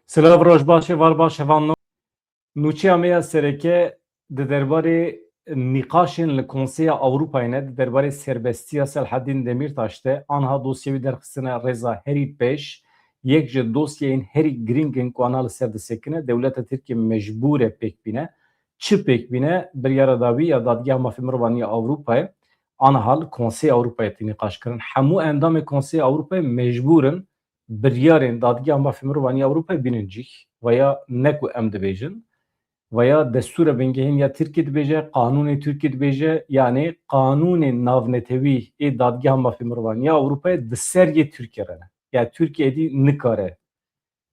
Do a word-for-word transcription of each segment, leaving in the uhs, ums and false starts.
Silav, roj baş, êvar baş, hevalno. Nûçeya me ya sereke di derbarê nîqaşên li Konseya Ewropayê ne, di derbarê serbestiya Selhedîn Demîrtaş de. Anha dosyê wî derxistine rêza herî pêş. Yek ji dosyeyên herî girîng in ku anha li ser disekine, dewleta Tirkiyê mecbûr e pêk bîne. Çi pêk bîne? Biryara dawî ya Dadgeha Mafê Mirovan ya Ewropayê anha li Konseya Ewropayê tê nîqaş kirin. Hemû endamê Konseya Ewropayê mecbûr in biryarên Dadgeha Mafê Mirovan ya Ewropayê bînin cih. Veya ne ku em dibêjin, veya destûra bingehîn ya Tirkiyê dibêje, qanûnê Tirkiyê dibêje, yanî qanûnên navnetewî ê Dadgeha Mafê Mirovan ya Ewropayê di ser yê Tirkiyê re ne. Ya Tirkiye êdî nikare,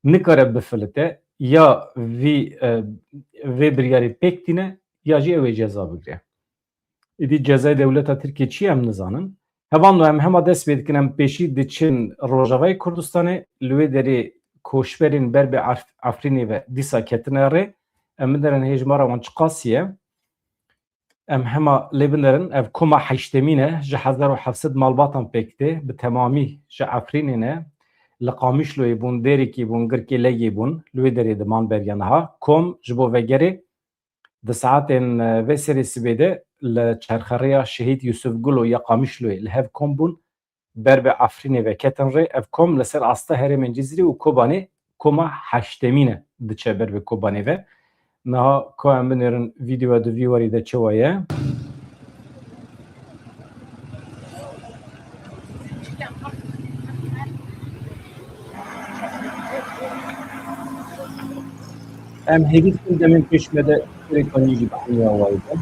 nikare bifilite, ya vî, e, vê biryarê pêk tîne, ya jî ew ê ceza bigire. Êdî cezayê dewleta Tirkiyê çi ye em nizanin. Hevalno, em hema dest pê dikin, em pêşî diçin Rojavayê Kurdistanê, li wê derê koçberên ber bi Erf-, Efrînê ve dîsa ketine rê. Em binerin hêjmara wan çiqasî ye. Em hema lê binerin, ev koma heştemîn e, ji hezar û heft sed malbatan pêk tê, bi temamî ji Efrînê ne. Li Qamişloyê bûn, Dêrikê bûn, Girkê Legê bûn, li wê derê diman beriya niha. Kom ji bo vegerê di saetên, e, vê serê sibê de li çerxerêya Şehîd Yusuf Gulo ya Qamişloyê li hev kom bûn, ber bi Efrînê ve ketin rê. Ev kom li ser asta herêmên Cizîrê û Kobanê koma heştemîn e, diçe ber bi Kobanê ve. Niha ka em binêrin vîdeoya di vî warî de çawa ye. Em hêvî dikin demên pêş me de kurê kanî jî bi hemî awayî be.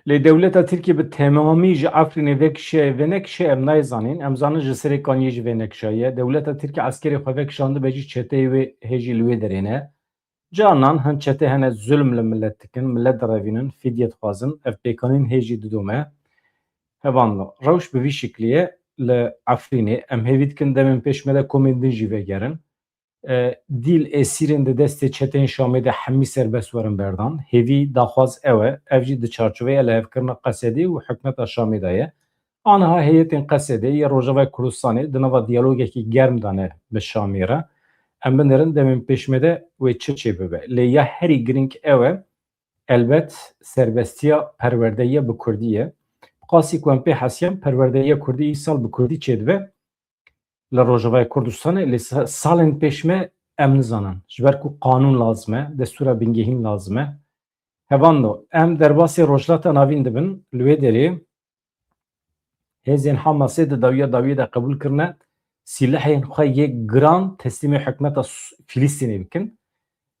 Lê dewleta Tirkiyê bi temamî ji Efrînê vekişiyaye, venekişiyaye, em nayê zanîn. Em zanin ji Sirêkaniyê jî venekişiyaye. Dewleta Tirkiyê eskerê xwe vekişandibe jî, çeteyê wê hê jî li wê derê ne. Canan hin çete hene zulm li milet dikin, milet direvînin, fidye dixwazin. Ev pêkanîn hê jî didome. Hevalno, rewş bi vî şiklî ye li Efrînê. Em hêvî dikin demên pêş me de komên din jî vegerin. E, dîl êsîrên di destê çeteyên Şamê de hemî serbest werin berdan. Hêvî, daxwaz ew e. Ev jî di çarçoveya lihevkirina Qesedê û hikûmeta Şamê de ye. Aniha heyetên Qesedê yê Rojavayê Kurdistanê di nava diyalogekî germ de ne bi Şamê re. Em binêrin demên pêş me de wê çi çêbibe. Lê ya herî girîng ew e, elbet serbestiya perwerdeyiya bi kurdî ye. Bi qasî ku em pê hesiyan, perwerdeyiya kurdî îsal bi kurdî çêdibe li Rojavayê Kurdistanê, lê sa-, salên pêş me em nizanin. Ji ber ku qanûn lazim e, destûra bingehîn lazim e. Hevalno, em derbasê Rojhilata Navîn dibin, li wê derê hêzên Hamasê di dawiya dawiyê de qebûl kirine, sîlehên xwe yê giran teslîmê hikûmeta S-, Filistînê bikin.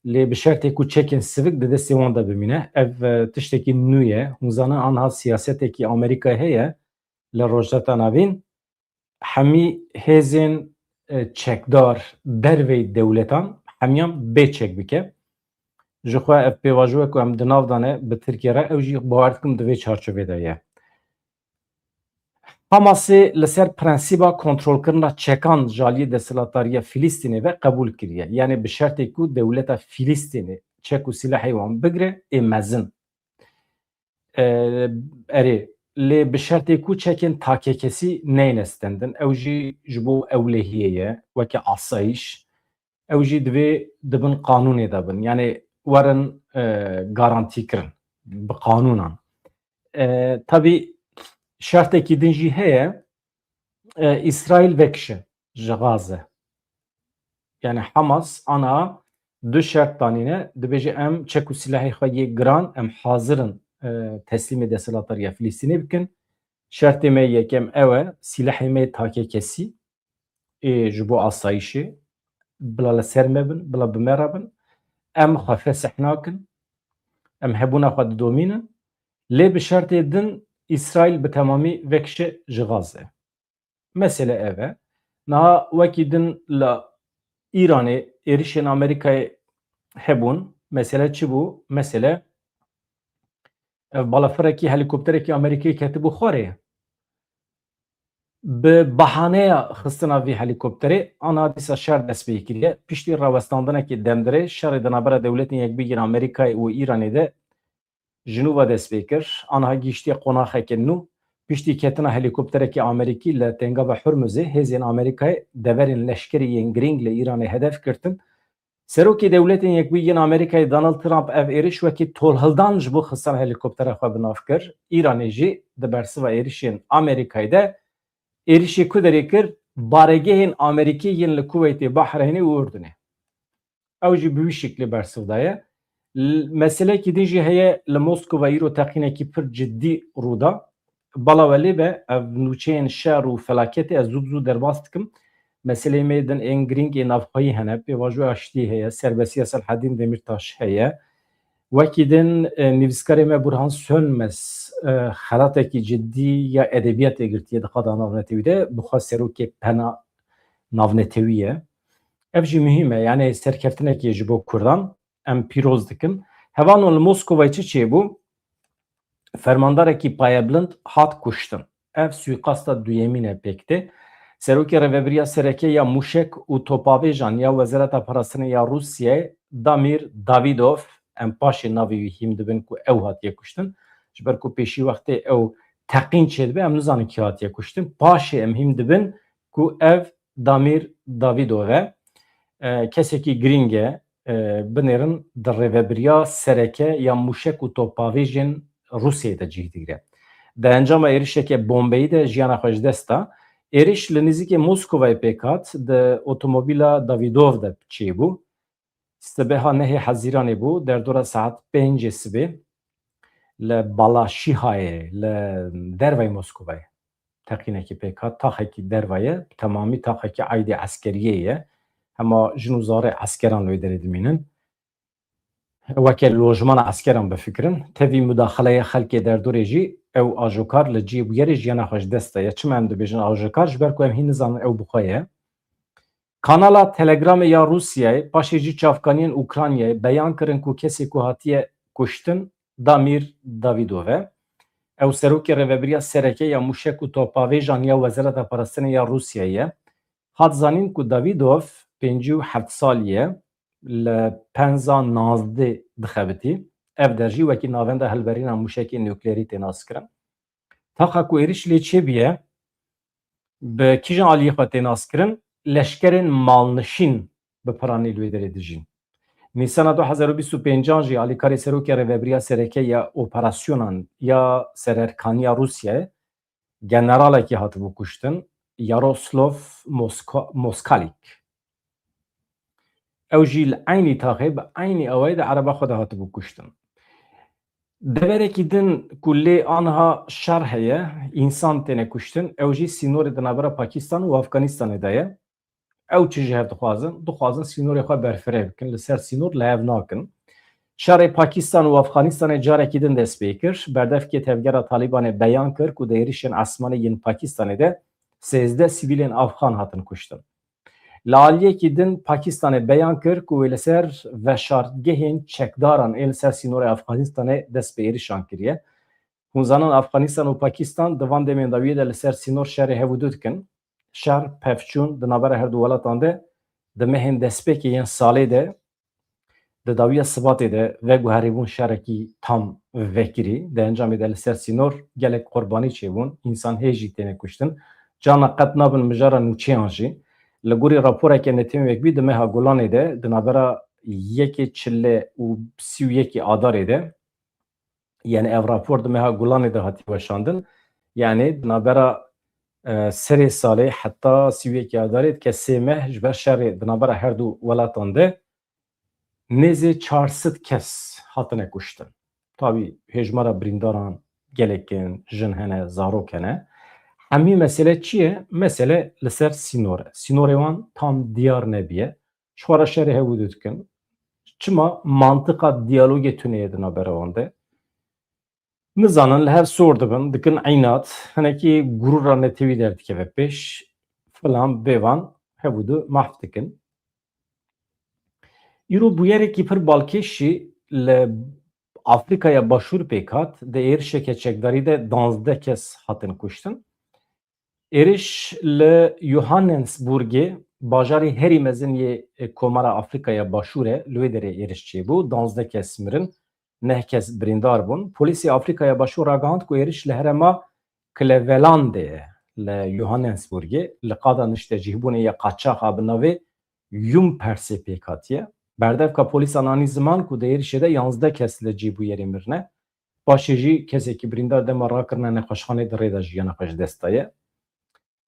Lê bi şertê ku çekên sivik di destê wan de bimîne. Ev, e, tiştekî nû ye. Hûn zanin, aniha siyasetekî Amerîkayê heye li Rojhilata Navîn. Hemî hêzên, e, çekdar derveyî dewletan hemiyan bê çek bike. Ji xwe ev pêvajoyek ku em di nav de ne bi Tirkiye re, ew jî bawer dikim di vê çarçovê de ye. Hamasê li ser prensîba kontrolkirina çekan ji aliyê desthilatdariya Filistînê ve qebûl kiriye. Yanî bi şertê ku dewleta Filistînê çek û sîlehê wan bigire, ê mezin. E, erê, lê bi şertê ku çekên takekesî neyne stendin, ew jî ji bo ewlehiyê ye, weke asayîş. Ew jî divê di bin qanûnê de bin. Yanî werin, e, garantî kirin bi qanûnan. E, tabî şertekî din jî heye, e, Îsraîl vekişe ji Gaze. Yanî Hamas ana du şert danîne, dibêje, em çek û sîlehê xwe yê giran, em hazir in, e, teslîmê desthilatdariya Filistînê bikin. Şertê me yekem ew e, sîlehê me yê takekesî, ê ji bo asayîşê, bila li ser me bin, bila bi me re bin. Em xwe fesih nakin, em hebûna xwe didomînin. Lê bi şertê din Îsraîl bi temamî vekişe ji Gaze. Mesele ev e. Niha wekî din li Îranê êrişên Amerîkayê hebûn. Mesele çi bû? Mesele, ev balafirekî, helîkopterekî Amerîkayê ketibû xwarê. Bi bahaneya xistina vî helîkopterê, ana dîsa şer dest pê kiriye. Piştî rawestandinekî demdirê, şerê di navbera Dewletên Yekbûyî yên Amerîkayê û Îranê de ji nû ve dest pê kir. Aniha gihîştiye qonaxeke nû. Piştî ketina helîkopterekî Amerîkî li Tengava Hurmuzê, hêzên Amerîkayê deverên leşkerî yên girîng li Îranê hedef girtin. Serokê Dewletên Yekbûyî yên Amerîkayê Donald Trump ev êriş wekî tolhildan ji bo xistina helîkoptera xwe bi nav kir. Îranê jî di bersiva êrişên Amerîkayê de êrişê ku derê kir, baregehên Amerîkî yên li Kuweytê, Bahreynê û Urdunê. Ew jî bi wî şiklî bersiv daye. L-, meseleyekî din jî heye, li Moskova îro teqînekî pir cidî rû da. Bala we lê be, ev nûçeyên şer û felaketê ez zû bi zû derbas dikim. Meseleyê me din ên girîng ê navxweyî hene. Pêvajoya aştiyê heye, serbestiya Selhedîn Demîrtaş heye. Wekî din, e, nivîskarê me Burhan Sönmez, e, xelatekî cidî ya edebiyatê girtiye di qada navnetewî de, bi xwe serokê pena navnetewî ye. Ev jî muhîm e, yani serkeftinekê ji bo Kurdan. Em pîroz dikin. Hevanon li Moskovayê çi çêbû? Fermandarekî payebilind hat kuştin. Ev suîkasta duyemîn e pêk tê. Serokê Rêvebiriya Sereke ya Mûşek û Topavêjan ya Wezareta Parastinê ya Rûsyayê, Damîr Davîdov, em paşê navê wî hîm dibin ku ew hatiye kuştin. Ji ber ku pêşî wextê ew teqîn çêdibe, em nizanin kî hatiye kuştin. Paşê em hîm dibin ku ev Damîr Davîdov e. E, kesekî girîng e. E, binêrin di rêvebiriya sereke ya mûşek û topavêjên Rûsyayê de cih digire. Di encama êrişeke bombeyî de jiyana xwe ji dest da. Êriş li nêzîkê Moskovayê pêk hat, di otomobîla Davîdov de çêbû. Sibeha nehê Hezîranê bû, derdora saet pêncê sibê li Balaşîhayê, li dervayê Moskovayê teqînekî pêk hat. Taxekî derva ye, bi temamî taxekî aydê eskeriyê ye. Hema jin û zarê eskeran li wê derê dimînin. Weke lojmana eskeran bifikirin. Tevî mudaxeleya xelkê derdorê jî ew ajokar li cihê bûyerê jiyana xwe ji dest daye. Çima em dibêjin ajokar? Ji ber ku em hîn nizanin ew bi xwe ye. Kanala Telegramê ya Rûsyayê, paşê jî çavkaniyên Ukraynayê beyan kirin ku kesê ku hatiye kuştin Damîr Davîdov e. Ew serokê rêvebiriya sereke ya mûşek û topavêjan ya Wezareta Parastinê ya Rûsyayê ye. Hat zanîn ku Davîdov pêncî û heft salî ye, li penza nazdê dixebitî. Ev der jî wekî navenda hilberîna mûşekê nukleerî tê naskirin. Taxa ku êriş lê çêbûye, bi kîjan aliyê xwe tê naskirin, leşkerên malnişîn bi piranî li wê derê dijîn. Nîsana du hezar û bîst û pêncan jî alîkarê serokê rêvebiriya sereke ya operasyonan ya sererkaniya Rûsyayê, generalekî hatibû kuştin, Yaroslav Moska-, Moskalîk. Ew jî li eynî taxê, bi eynî awayî di ereba xwe de hatibû kuştin. Deverekî din ku lê aniha şer heye, însan têne kuştin, ew jî sînorê di navbera Pakistan û Afganistanê de ye. Ew çi ji hev dixwazin? Dixwazin sînorê xwe berfireh bikin, li ser sînor li hev nakin. Şerê Pakistan û Afganistanê carekî din dest pê kir. Berdevkê tevgera Talîbanê beyan kir ku di êrişên esmanê yên Pakistanê de sêzdeh sivîlên Afxan hatin kuştin. Li aliyekî din Pakistanê beyan kir ku wê li ser veşartgehên çekdaran ên li ser sînorê Afganistanê dest bi êrişan kiriye. Hûn zanin Afganistan û Pakistan di van demên dawiyê de li ser sînor şerê hev û du dikin. Şer pevçûn di navbera her du welatan de di mehên destpêkê yên salê de, di dawiya Sibatê de veguherîbûn şerekî tam vekirî. Di encamê de li ser sînor gelek qurbanî çêbûn, însan hê jî têne kuştin. Carna qet nabin mijara nûçeyan jî. Li gorî raporeke Netewên Yekbûyî di meha Gulanê de, di navbera yekê çile û sî û yekê Adarê de, yani ev rapor di meha Gulanê de hatî weşandin. Yani di navbera, e, serê salê heta sî û yekê Adarê dike sê meh ji ber şerê di navbera her du welatan de nêzê çar sed kes hatine kuştin. Tabî hêjmara birîndaran gelek in, jin hene, zarok hene. Hemî mesele çi ye? Mesele li ser sînor e. Sînorê wan tam diyar nebiye. Ji xwe re şerê hev û du dikin. Çima? Mantiqa diyalogê tune ye di navbera wan de. Nizanin, li hev sor dibin, dikin eynat, hinekî gurûra netewî derdikeve pêş, filan bêvan hev û du mahf dikin. Îro bûyerekî pir balkêş jî li Afrîkaya Başûr pêk hat, di êrişeke çekdarî de danzdeh kes hatin kuştin. Êriş li Johannesburgê, bajarê herî mezin yê Komara Afrîkaya Başûr e, li wê derê êriş çêbû. Duwazdeh kes mirin, neh kes birîndar bûn. Polîsê Afrîkaya Başûr ragihand ku êriş li herêma Clevelandê ye, li Johannesburgê, li qada niştecîhbûnê ya qaçax a bi navê Jumpersê pêk hatiye. Berdevka polîsan anî ziman ku di êrişê de yanzdeh kes li cîbûyerê mirine. Paşê jî kesekî birîndar dema rakirina nexweşxanê di rê de jiyana xwe ji dest daye.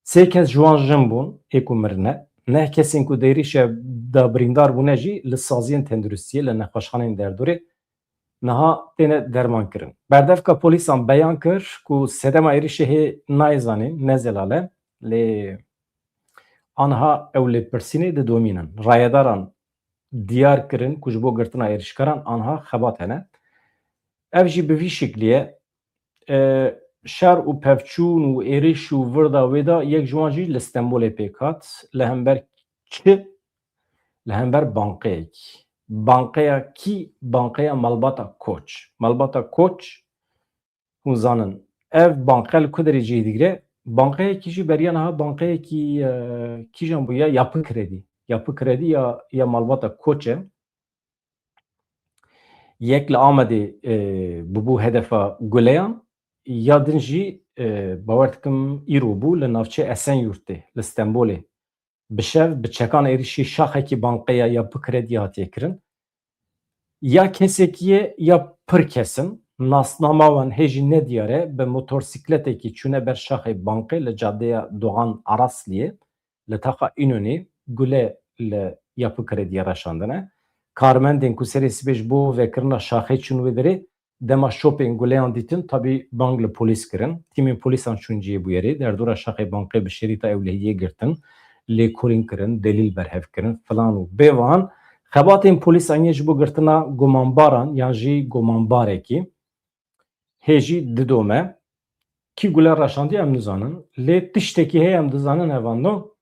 Sê kes ji wan jin bûn, ê ku mirine. Neh kesên ku di êrişê de birîndar bûne jî li saziyên tenduristiyê li nexweşxaneyên derdorê niha têne dermankirin. Berdevka polîsan beyan kir ku sedema êrişê hê nayê zanîn, ne zelal e, lê aniha ew lêpirsînê didomînin. Rayedaran diyar kirin ku ji bo girtina êrişkaran aniha xebat hene. Ev jî bi vî şiklî ye. E, şer û pevçûn û êriş û virda wê de yek ji wan jî li Stenbolê pêk hat. Li hember çi? Li hember banqeyekî. Banqeya kî? Banqeya Malbata Koç. Malbata Koç, hûn zanin. Ev banqe li ku derê cihê digire? Banqeyekî jî beriya niha banqeyekî, e, kîjan bû ya? Yapı Kredi. Yapı Kredi ya, ya Malbata Koç e. Yek li Amedê, e, bûbû hedefa guleyan, ya din jî, e, bawer dikim îro bû li navçeya Esenyurtê, li Stenbolê. Bi şev, bi çekan êrişî şaxekî banqeya Yapı Kredi hatiye kirin. Ya kesekî ye ya pir kes in. Nasnama wan hê jî nediyar e, bi motorsîkletekî çûne ber şaxê banqê li cadeya Doğan Arasliyê, li taxa Înonê gule li Yapı Krediye reşandine. Karmendên ku serê sibê ji bo vekirina şaxê çûn wê derê, dema şopên guleyan dîtin, tabî bang li polîs kirin. Tîmên polîsan çûn cihê bûyerê, derdora şaxê banqê bi şerîta ewlehiyê girtin, lêkolîn kirin, delîl berhev kirin, filan û bêvan. Xebatên polîsan yê ji bo girtina gumanbaran yan jî gumanbarekî hê jî didome. Kî gule reşandiye em nizanin. Lê tiştekî heye em dizanin, hevando.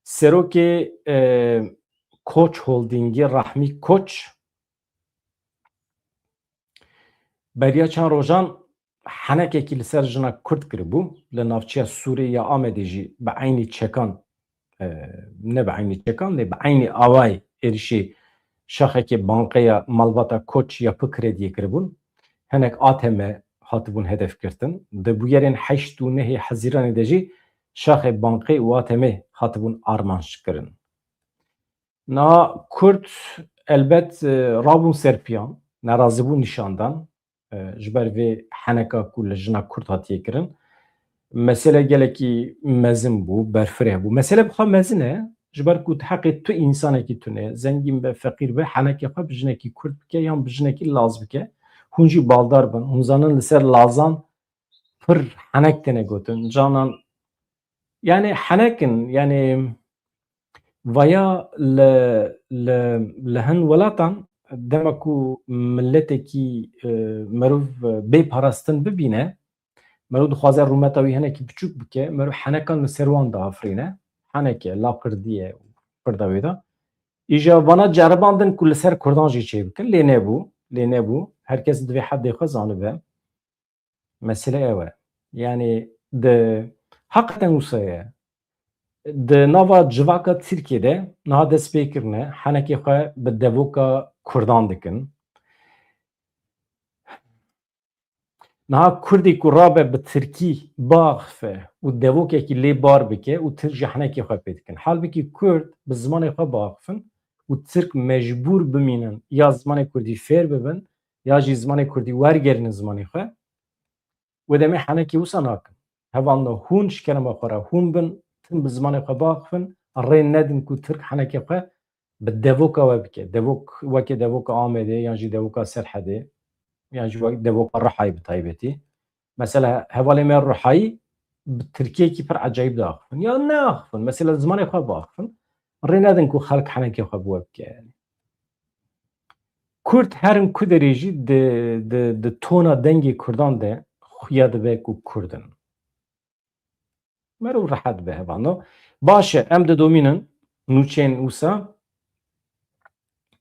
Serokê, e, Koç Holdingê Rahmî Koç beriya çend rojan henekekî li ser jina Kurd kiribû. Li navçeya Sûrê ya Amedê jî bi eynî çekan, e, ne bi eynî çekan, lê bi eynî awayî êrişî şaxekê banqeya malbata Koç Yapı Krediye kiribûn. Hinek A T M hatibûn hedef girtin. Di bûyerên heşt û nehê Hezîranê de jî şaxê banqê û A T M'ê hatibûn armanc kirin. Niha Kurd elbet, e, rabûn ser piyan, nerazîbûn nîşan dan, e, ji ber vê heneka ku li jina Kurd hatiye kirin. Mesele gelekî mezin bû, berfireh bû. Mesele bi xwe mezin e, ji ber ku di heqê tu însanekî tune, zengîn be, feqîr be, henekê xwe bi jinekî Kurd bike yan bi jinekî Laz bike. Hûn jî baldar bin. Hûn zanin li ser Lazan pir henek têne gotin. Canan, yani henek in, yani vaya li, li, li hin welatan dema ku miletekî, e, merov, e, bê parastin bibîne, merov dixwaze rûmeta wî hinekî biçûk bike, merov henekan li ser wan diafirîne. Heneke, laqirdiye, pirda wê de. Îja vana ceribandin ku li ser Kurdan jî çêbikin, lê nebû, lê nebû. Her kes divê heddê xwe zanibe. Mesele ew e. Yani di, heqeten wisa ye. Di nava civaka Tirkiyê de niha dest pê kirine, henekê xwe bi devoka Kurdan dikin. Niha Kurdî ku rabe bi Tirkî biaxife û devokekî lê bar bike û Tirk ji henekê xwe pê dikin. Halbikî Kurd bi zimanê xwe biaxifin û Tirk mecbûr bimînin ya zimanê Kurdî fêr bibin ya jî zimanê Kurdî wergerînin zimanê xwe. Wê demê henekê wisa nakin. Hevalno hûn ji kerema xwe re hûn bin, tim bi zimanê xwe biaxifin, rê nedin ku Tirk henekê xwe bi devoka we bike. Devok weke devoka Amedê yan jî devoka Serhedê yan jî wek devoka Rihayê bi taybetî. Mesela hevalê me Rihayî bi tirkiyekî pir ecayîb diaxifin. Ya neaxifin. Mesela zimanê xwe biaxifin. Rê nedin ku xelk henekê xwe bi we bike yani. Kurd herin ku derê jî di, di, di tona dengê Kurdan de xuya dibe ku Kurd in. Merov rehet be hevano. Baş e, em didomînin nûçeyên wisa.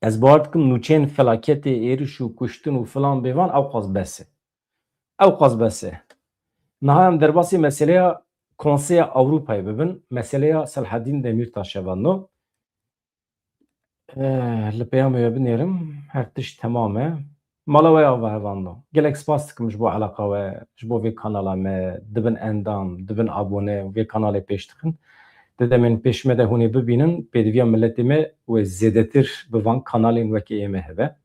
Ez bawer dikim nûçeyên felaketê, êriş û kuştin û filan bêvan ew qas bes e. Ew qas bes e. Niha em derbasî meseleya Konseya Ewropayê bibin, meseleya Selhedîn Demîrtaş e vano. Eh, li peyamê we binêrim, her tişt temam e. Mala we ya ava hevando. Gelek spas dikim ji bo eleqa we, ji bo vê kanala me, dibin endam, dibin abone, vê kanalê pêş dixin. Di demên pêş me de hûn ê bibînin, pêdiviya miletê me wê zêdetir bi van kanalên wekî ê me hebe.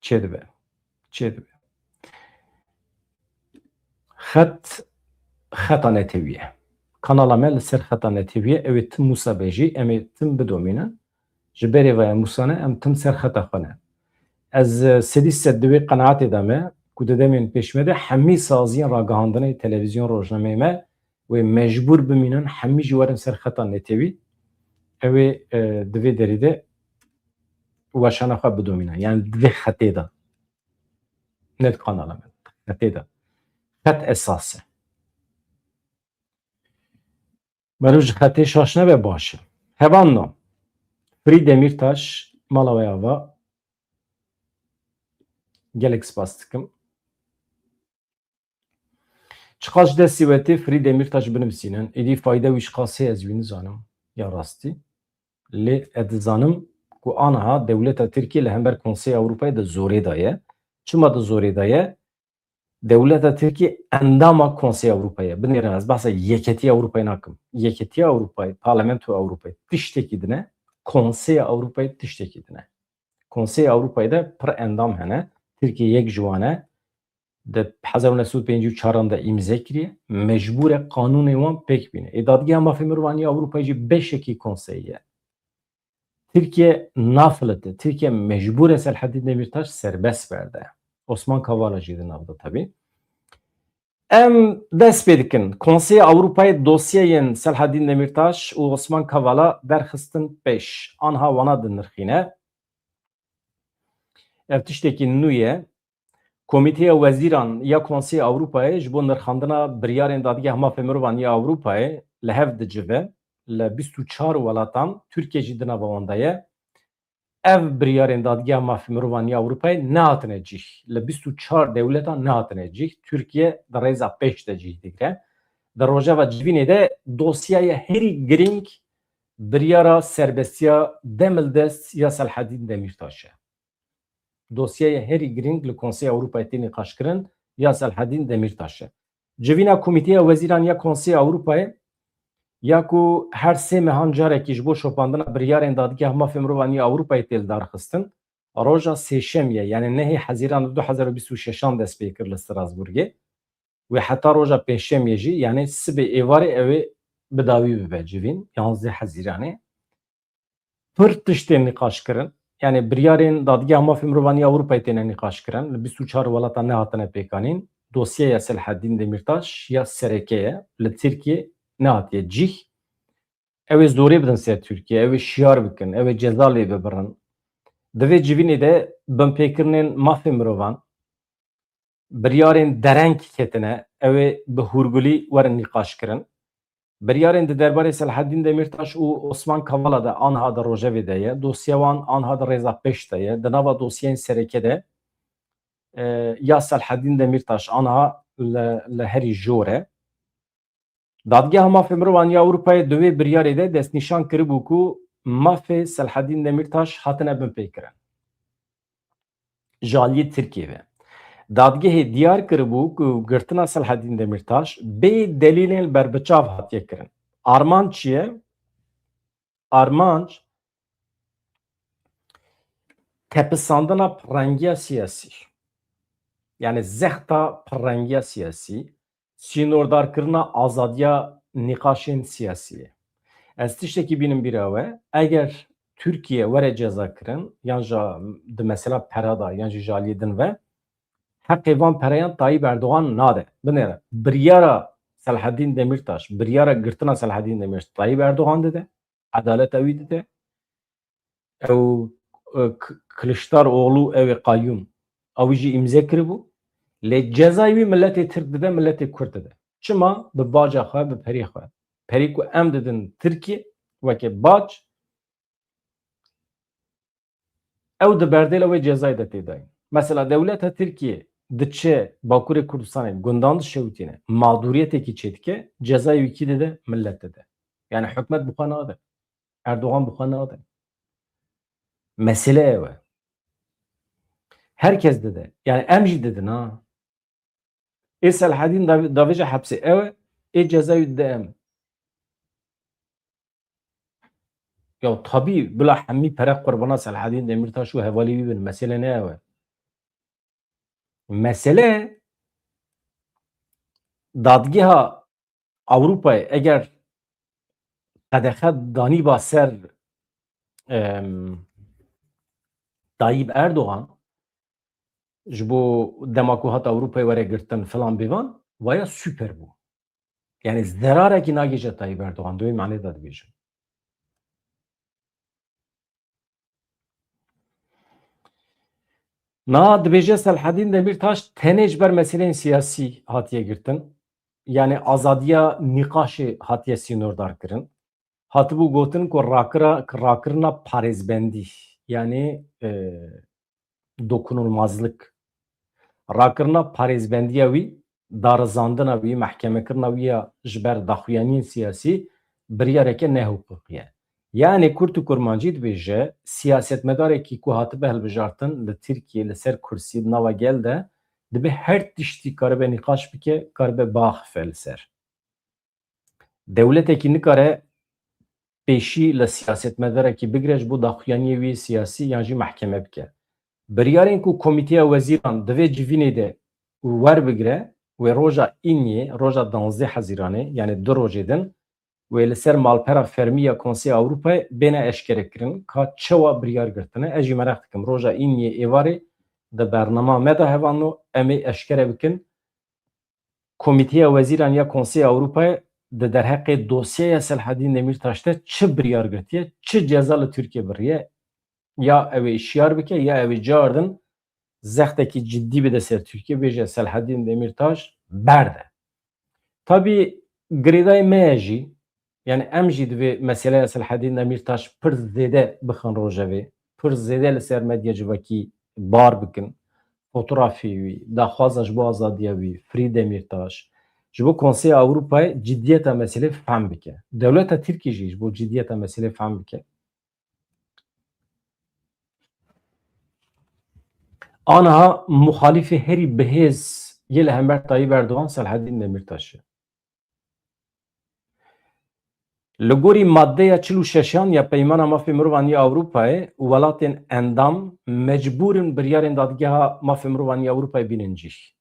Çêdibe. Çêdibe. Xet, xeta netewî ye. Kanala me li ser xeta netewî ye. Ew ê tim wisa be jî, em ê tim bidomînin. Ji berê ve em wisa ne, em tim ser xeta xwe ne. Ez, e, sedî sed di wê qenaetê de me, ku di demên pêş me de hemî saziyên ragihandinê, televîzyon, rojnameyê me wê mecbûr bimînin, hemî jî werin ser xeta netewî. Ew ê, e, di vê derî de weşana xwe bidomîne. Yani di vê xetê de. Ne di kanala me. Xetê de. Xet esas e. Meriv ji xetê şaş nebe baş e. Hevanno. Frî Demîrtaş, mala we ava. Gelek spas dikim. Çiqas ji destê we tê Frî Demîrtaş binivîsînin, êdî fayda wî çiqas heye ez wî nizanim, ya rastî. Lê ez dizanim ku aniha dewleta Tirkiyê li hember Konseya Ewropayê di zorê de ye. Çima di zorê de ye? Dewleta Tirkiyê endama Konseya Ewropayê ye. Binêrin ez behsa Yeketiya Ewropayê nakim. Yeketiya Ewropayê, Parlamentoya Ewropayê tiştekî din e, Konseya Ewropayê tiştekî din e. Konseya Ewropayê de pir endam hene. Tirkiye yek ji wan e. Di hezar û neh sed û pêncî û çar de îmze kiriye. Mecbûr e qanûnê wan pêk bîne. Ê Dadgeha Mafê Mirovan ya Ewropayê jî beşekî konseyê ye. Tirkiye nafilite. Tirkiye mecbûr e Selhedîn Demîrtaş serbest berde. Osman Kavala jî di nav de tebî. Em dest pê dikin. Konseya Ewropayê dosyeyên Selhedîn Demîrtaş û Osman Kavala derxistin pêş. Anha wana dinirxîne. Ev tiştekî nû ye. Komîteya Wezîran ya Konseya Ewropayê ji bo nirxandina biryarên Dadgeha Mafê Mirovan ya Ewropayê li hev dicive. Li bîst û çar welatan, Tirkiye jî di nava wan de ye. Ev biryarên Dadgeha Mafê Mirovan ya Ewropayê nehatine cih. Li bîst û çar dewletan nehatine cih. Tirkiye di rêza pêş de cih digire. Di rojeva civînê de dosyaya herî girîng biryara serbestiya demildest ya Selhedîn Demîrtaş e. Dosyaya herî girîng li Konseya Ewropayê tê nîqaşkirin ya Selhedîn Demîrtaş e. Civîna Komîteya Wezîran ya Konseya Ewropayê ya ku her sê mehan carekî ji bo şopandina biryarên Dadgeha Mafê Mirovan ya Ewropayê tê lidarxistin, roja Sêşemiyê, yani nehê Hezîran du hezar û bîst û şeşan dest pê kir li Strasbourgê. Wê heta roja Pêncşemiyê jî, yani sibê êvarê ew ê bi dawî bibe civîn, yanzdeh Hezîranê. Pir tiştên nîqaş kirin. Yani biryarên Dadgeha Mafê Mirovan ya Ewropayê têne nîqaş kirin. Li bîst û çar welatan nehatine pêkanîn. Dosyeya Selhedîn Demîrtaş ya sereke ye. Li Tirkiye nehatiye cih. Ew ê zorê bidin ser Tirkiye, ew ê şiyar bikin, ew ê ceza lê bibirin. Di vê civînê de binpêkirinên mafê mirovan, biryarên dereng ketine, ew ê bi hûrgulî werin nîqaşkirin. Biryarên di derbarê Selhedîn Demîrtaş û Osman Kavala de anha di rojevê de ye. Dosya wan anha di rêza pêş de ye. Di nava dosyeyên sereke de, e, ya Selhedîn Demîrtaş anha li, li herî jor e. Dadgeha Mafê Mirovan ya Ewropayê di wê biryarê de destnîşan kiribû ku mafê Selhedîn Demîrtaş hatine binpêkirin ji aliyê Tirkiyê ve. Dadgehê diyar kiribû ku girtina Selhedîn Demîrtaş bê delîlên berbiçav hatiye kirin. Armanc çi ye? Armanc tepisandina pirrengiya siyasî. Yani zexta pirrengiya siyasî, sînordarkirina azadiya nîqaşên siyasî ye. Ez tiştekî bînim bîra we, eger Tirkiye were cezakirin, yan jî di mesela pera de, yan jî ji aliyê din ve, heqê van pereyan Tayyip Erdogan nade. Binêre, biryara Selhedîn Demîrtaş, biryara girtina Selhedîn Demîrtaş Tayyip Erdogan dide, edaleta wî dide. Ew, e, K-, Kiliçdaroglu ew ê qayyûm, ew jî îmze kiribû. Lê cezayê wî miletê Tirk dide, miletê Kurd dide. Çima? Bi baca xwe, bi perê xwe. Perê ku em didin Tirkiyê weke bac, ew di berdêla wê cezayê de tê dayîn. Mesela dewleta Tirkiyê diçe Bakurê Kurdistanê, gundan dişewitîne, mağduriyetekî çêdike, cezayê wî kî dide? Millet dide. Yani hikûmet bi xwe nade. Erdogan bi xwe nade. Mesele ew e. Her kes dide. Yani em jî didin ha. Ê Selhedîn dav-, davêje hepsê ew e, ê cezayê dide em. Ya tabî bila hemî pere qurbana Selhedîn Demîrtaş û hevalê wî bin. Mesele ne ew e. Mesele dadgeha Ewropayê eger qedexe danîba ser, em, Tayyip Erdogan, ji bo dema ku hat Ewropayê were girtin filan bêvan, waya super bû. Yani zerarekî nagihîje Tayyip Erdogan, di wê manê de dibêjim. Na dibêje Selhedîn Demîrtaş tenê ji ber meseleyên siyasî hatiye girtin. Yani azadiya nîqaşê hatiye sînordar kirin. Hatibû gotin ku rakira-, rakirina parêzbendî, yani, e, dokunulmazlık, rakirina parêzbendiya wî, darizandina wî, mehkemekirina wî ya ji ber daxuyaniyên siyasî biryareke nehiqûqî ye. Yani kurt û kurmancî dibêje, siyasetmedarekî ku hatibe hilbijartin li Tirkiyê li ser kursî di nava gel de dibe her tiştî karibe nîqaş bike, karibe biaxife li ser. Dewletekî nikare pêşî li siyasetmedarekî bigire ji bo daxuyaniyê wî siyasî yan jî mehkeme bike. Biryarên ku Komîteya Wezîran di vê civînê de werbigire, wê roja Îniyê, roja danzdeh Hezîranê, yani du rojê din, wê li ser malpera fermî ya Konseya Ewropayê bêne eşkerekirin ka çawa biryar girtine. Ez jî meraq dikim roja Îniyê êvarê di bernama me de hevalno em ê eşkere bikin. Komîteya Wezîran ya Konseya Ewropayê di derheqê dosyeya Selhedîn Demîrtaş de çi biryar girtiye, çi ceza li Tirkiye biriye, ya ew ê şiyar bike, ya ew ê cardin zextekî ciddî bide ser Tirkiye, bêje Selhedîn Demîrtaş berde. Tabî girêdayê me ye jî, yani em jî divê meseleya Selhedîn Demîrtaş pir zêde bixin rojevê, pir zêde li ser medya civakî bar bikin. Fotografê wî, daxwaza ji bo azadiya wî, Free Demîrtaş, ji bo Konseya Ewropayê ciddiyeta meselê fehm bike. Dewleta Tirkî jî ji bo ciddiyeta meselê fehm bike. Aniha muxalîfê herî bihêz yê li hember Tayyip Erdogan Selhedîn Demîrtaş e. Li gorî maddeya çil û şeşan ya Peymana Mafê Mirovan ya Ewropayê, welatên endam mecbûr in biryarên Dadgeha Mafê Mirovan ya Ewropayê bînin cîh.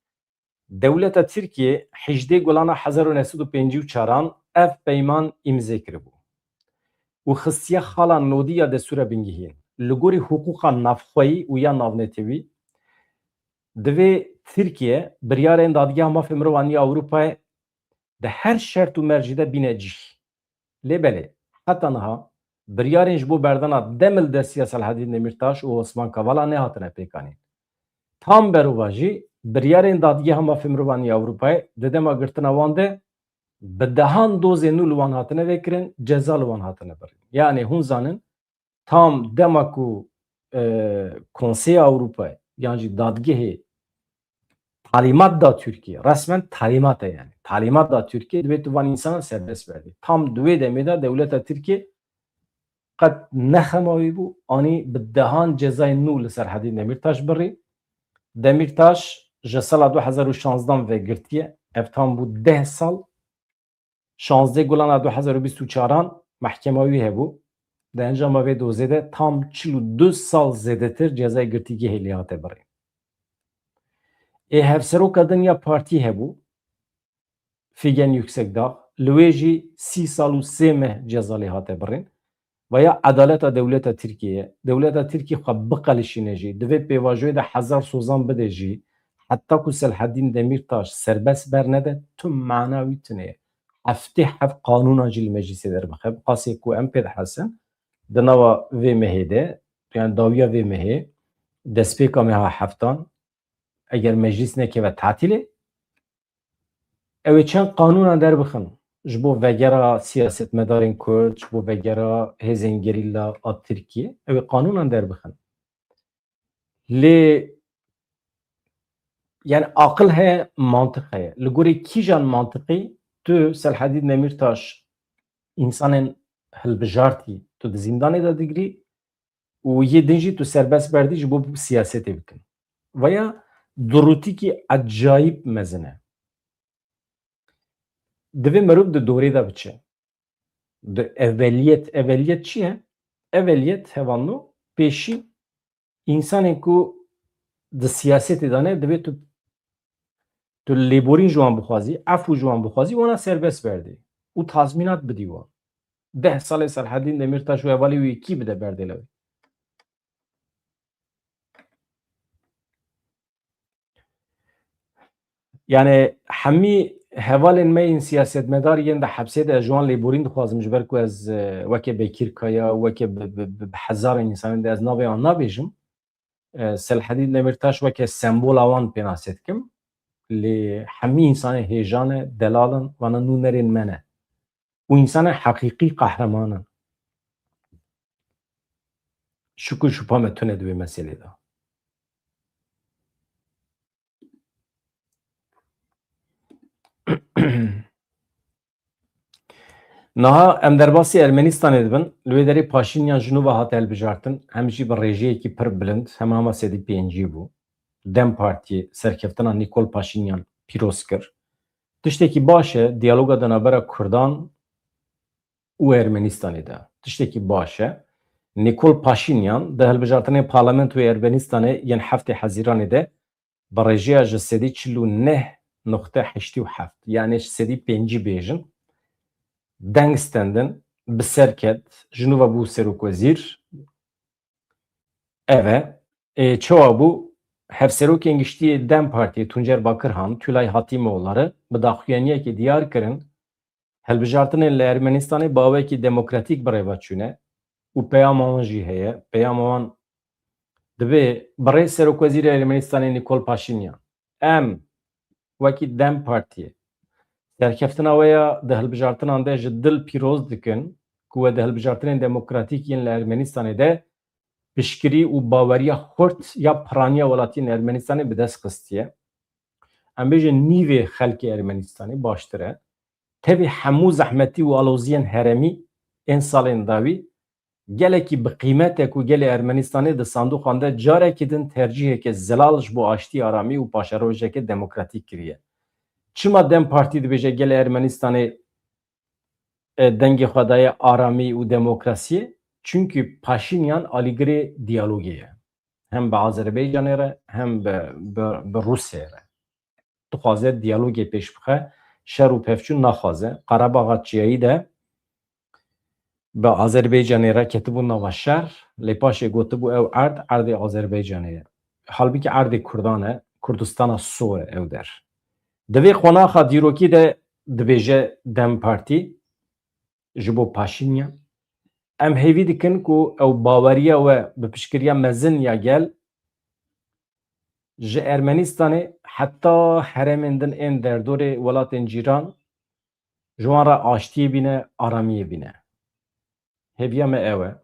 Dewleta Tirkiyê hejdê Gulana hezar û neh sed û pêncî û çaran ev peyman îmze kiribû û xistiye xala nodî ya destûra bingehîn. Li gorî hiqûqa navxweyî û ya navnetewî, divê Tirkiye biryarên Dadgeha Mafê Mirovan ya Ewropayê di her şert û mercî de bîne cîh. Lê belê, heta niha biryarên ji bo berdana demil destiya Selhedîn Demîrtaş û Osman Kavala nehatine pêkanîn. Tam berovajî, biryarên Dadgeha Mafê Mirovan ya Ewropayê di dema girtina wan de bi dehan dozên nû li wan hatine vekirin, ceza li wan hatine birîn. Yani hûn zanin, tam dema ku, e, Konseya Ewropayê yan jî dadgehê talîmat da Tirkiyê, resmen talîmat e yani. Talîmat da Tirkiyê, divê tu van însanan serbest berdî. Tam di wê demê de dewleta Tirkiyê qet ne xema wî bû, anî bi dehan cezayên nû li Selhedîn Demîrtaş birî. Demîrtaş ji sala du hezar û şanzdan ve girtiye. Ev tam bû deh sal. Şanzdeh Gulana du hezar û bîst û çaran mehkema wî hebû. Di encama vê dozê de tam çil û du sal zêdetir cezayê girtîgehê lê hate birîn. Ê hevseroka din ya partî hebû, Figen Yüksekdağ, li wê jî sî sal û sê meh ceza lê hate birîn. Veya edaleta dewleta Tirkiyê ye. Dewleta Tirkî xwe biqelişîne jî, divê pêvajoyê de hezar sozan bide jî, heta ku Selhedîn Demîrtaş serbest bernede, tu mana wî tune ye. Heftê heft qanûnan jî li meclîsê derbixe. Bi qasê ku em pê dihesin, di nava vê mehê de, yani dawiya vê mehê, destpêka meha heftan, eger meclîs nekeve tatîlê, ew ê çend qanûnan derbixin ji bo vegera siyasetmedarên Kurd, ji bo vegera hêzên gerîla a Tirkiyê, ew ê qanûnan derbixin. Lê Yani aqil heye, mantiq heye. Li gorî kîjan mantiqî tu Selhedîn Demîrtaş, însanên hilbijartî tu di zîndanê de digirî û yê din jî tu serbest berdî ji bo siyasetê bikin? Veya durûtîkî ecayîb mezin e. Divê mirov di dorê de biçe. Di eveliyet, eveliyet çi ye? Eveliyet, hevalno, pêşî însanên ku di siyasetê de ne, divê tu, tu lêborîn ji wan bixwazî, efû ji wan bixwazî, wana serbest berdî û tazmînat bidî wan. Deh salê Selhedîn Demîrtaş û hevalê wî kî bide berdê lewê? Yani hemî hevalên me yên siyasetmedar yên di hepsê de, ez ji wan lêborîn dixwazim, ji ber ku ez, e, weke Bekîr Kaya, weke bi, bi, bi, bi hezarên însanên de ez navê wan nabêjim. E, Selhedîn Demîrtaş weke sembola wan pênase dikim. Lê hemî însanê hêjan e, delal in, wana nûnerên me ne. Û însanên heqîqî qehreman in. Şik û şupa me tune di wê meselê de. Niha em derbasî Ermenistanê dibin. Li wê derê Paşinyan ji nû ve hate hilbijartin. Hem jî bi rêjeyekî pir bilind, hema hema sedî pêncî bû. DEM Partiyê serkeftina Nîkol Paşinyan pîroz kir. Tiştekî baş e, diyaloga di navbera Kurdan û Ermenistanê de. Tiştekî baş e. Nîkol Paşinyan di hilbijartinên parlamentoyê Ermenistanê yên heftê Hezîranê de bi rêjeya ji sedî çil û neh noqte heştê û heft, yanî ji sedî pêncî bêjin, deng stendin, bi ser ket, ji nû ve bû serokwezîr. Ev e. Ê, çawa bû? Hevserokên giştî yê DEM Partiyê Tuncer Bakirhan, Tülay Hatimoğulları bi daxuyaniyekê diyar kirin, hilbijartinên li Ermenistanê bi awekî demokratîk bi rê ve çûne û peyama wan jî heye. Peyama wan dibê bi rê Serokwezîrê Ermenistanê Nîkol Paşinyan, em wekî DEM Partiyê serkeftina we ya di hilbijartinan de ji dil pîroz dikin ku we di hilbijartinên demokratîk yên li Ermenistanê de piştgirî û baweriya xurt ya piraniya welatiyên Ermenistanê bi dest xistiye. Em bêjin nîvê xelkê Ermenistanê baştir e. Tevî hemû zehmetî û aloziyên herêmî ên salên dawî gelekî bi qîmet e ku gelê Ermenistanê di sandoqan de carekî din tercîheke zelal ji bo aştî, aramî û paşerojeke demokratîk kiriye. Çima DEM Partî dibêje gelê Ermenistanê e, dengê xwe daye aramî û demokrasiyê? Çunkî Paşinyan alîgirê diyalogê ye. Hem bi Azerbaycanê re, hem bi, bi, bi Rûsyayê re. Dixwaze diyalogê pêş bixe, şer û pevçûn naxwaze. Qerebaxa Çiyayî de bi Azerbaycanê re ketibû nava şer, lê paşê gotibû ew erd, erdê Azerbaycanê ye. Halbûkî erdê Kurdan e, Kurdistana sor e ew der. Di vê qonaxa dîrokî de dibêje DEM Partî ji bo Paşinyan, em hêvî dikin ku ew baweriya we bi piştgiriya mezin ya gel ji Ermenistanê heta herêmên din ên derdorê welatên cîran ji wan re aştiyê bîne, aramiyê bîne. Hêviya me ew e.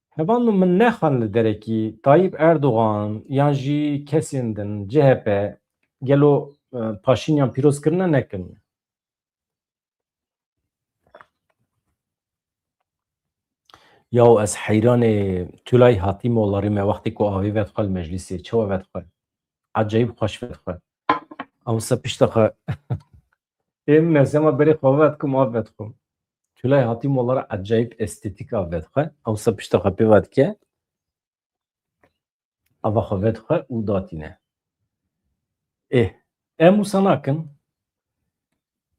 Hevalno, min nexwend li derekî Tayyip Erdogan yan jî kesên din, C H P, gelo, e, Paşinyan pîroz kirine, nekirine? Yaw ez heyranê Tülay Hatîmoğulları me wextê ku avê vedixwe li meclîsê, çawa vedixwe? Ecayîb xweş vedixwe. Ewsa pişta xwe Ê min ez hema berê xwe vedikim, av vedikim. Tülay Hatîmoğulları ecayîb estetîk av vedixwe. Ewsa pişta xwe pê vedike. Ava xwe vedixwe û datîne. Ê, em wisa nakin.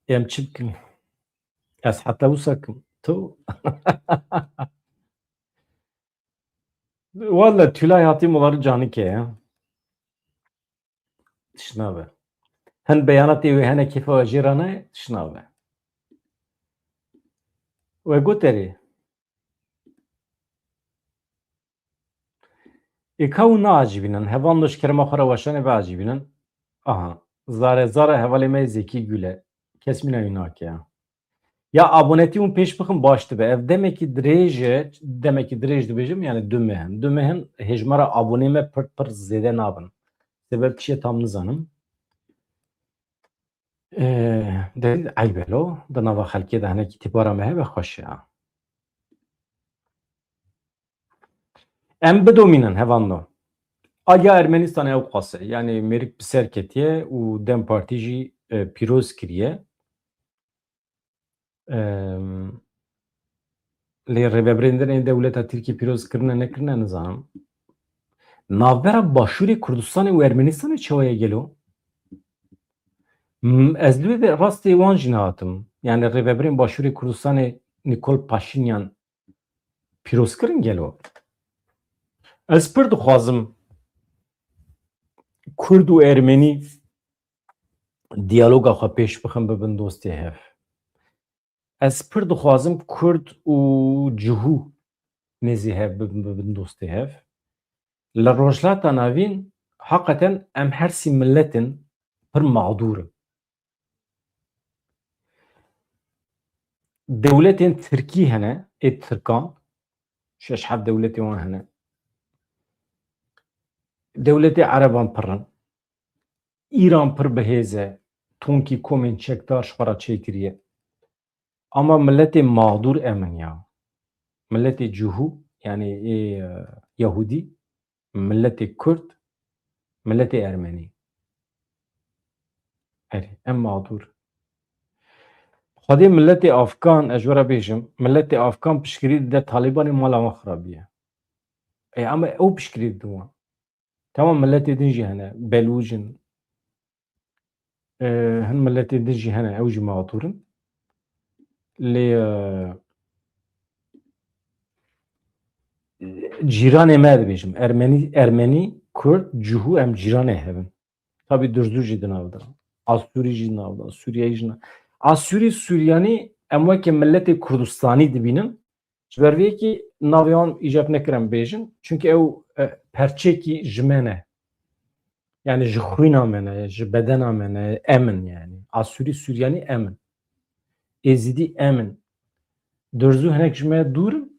Em çi bikin? Ez heta wisa kim? Tu? Walla Tülay Hatîmoğulları canike ya. Tişt nabe. Hin beyanatê wê hene kêfa we jê re nayê, tişt nabe. We got erê. Ê ka hûn naacîbînin, hevalno ji kerema xwe re weşanê biacîbînin. Aha, zare zare hevalê me yê Zekî Gule. Kes mîna wî nake ya. Ya abonetî hûn pêş bixin baş dibe. Ev demekî dirêj e, demekî dirêj dibêjim, yani du meh in. Du meh in hêjmara abonê me pir pir zêde nabin. Sebeb çi ye tam nizanim. Ee, de eyb e lo, di nava xelkê de hinekî tîpara me hebe xweş e. Em bidomînin hevalno. Aliya Ermenistanê ew qas e. Yanî mêrik bi ser ketiye û DEM Partî jî, e, pîroz kiriye. Em, lê rêvebirên din ê dewleta Tirkiyê pîroz kirine nekirine nizanim. Navbera Başûrê Kurdistanê û Ermenistanê çawa ye gelo? M-, ez li wê de rastê wan jî nehatim. Yanî rêvebirên Başûrê Kurdistanê Nikol Paşinyan pîroz kirin gelo? Ez pir dixwazim Kurd û Ermenî diyaloga xwe pêş bixin, bibin dostê hev. Ez pir dixwazim Kurd û Cihû nêzî hev bibin, bibin dostê hev. Li Rojhilata Navîn heqeten em her sî miletên pir mexdûr in. Dewletên Tirkî hene, ê Tirkan, şeş heft dewletê wan hene. Dewletê Ereban pir in. Îran pir bi hêz e, tonkî komên çekdar ji xwe re çêkiriye. Ama miletê mexdûr em in ya. Miletê Cihû, yanî ê, e, Yahûdî, miletê Kurd, miletê Ermenî. Erê, em mexdûr. Xwedê miletê Afgan, ez ji we re bêjim, miletê Afgan piştgirî dide Talîbanê, mala wan xirabiye. Ê, ama ew piştgirî didin wan. Tamam, miletê din jî hene, Belûc in. Ee, hin miletê din jî hene, ew jî mexdûr in. Lê, e, cîranê me dibêjim, Ermenî, Ermenî, Kurd, Cihû em cîranê hev in. Tabî Durzû jî di nav de. Asûrî jî di nav de, Sûriyeyî jî na-, Asûrî, Suryanî em weke miletê Kurdistanî dibînin. Ji ber vê yekê navê wan îcab nekir em bêjin. Çunkî ew, e, perçekî ji me ne. Yanî ji xwîna me ne, ji bedena me ne, em in yanî. Asûrî, Suryanî em in. Êzidî em in. Durzû hinek ji me dûr in.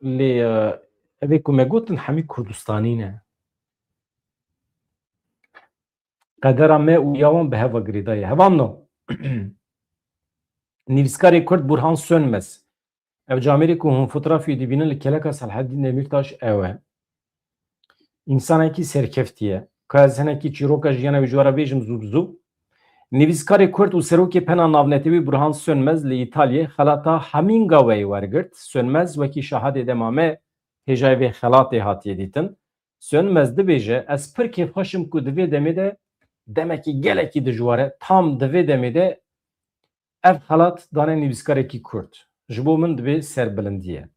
Lê, e, evê ku me gotin hemî Kurdistanî ne. Qedera me û ya wan bi hev ve girêdayî ye. Hevalno, nivîskarê Kurd Burhan Sönmez. Ev camêrê ku hûn fotografiyê dibînin li keleka Selahedîn Demîrtaş ew e. Însanekî serkeftî ye. Ka ez hinekî çîroka jiyana wî ji we re bêjim zû bi zû. Nivîskarê Kurd û serokê Pena Navnetewî Burhan Sönmez li Îtalyê xelata Hemingway wergirt. Sönmez wekî şahadê dema me hêjayê vê xelatê hatiye dîtin. Sönmez dibêje, ez pir kêfxweş im ku di vê demê de, demekî gelekî dijwar e, tam di vê demê de ev xelat dane nivîskarekî Kurd. Ji bo min divê serbilindî ye.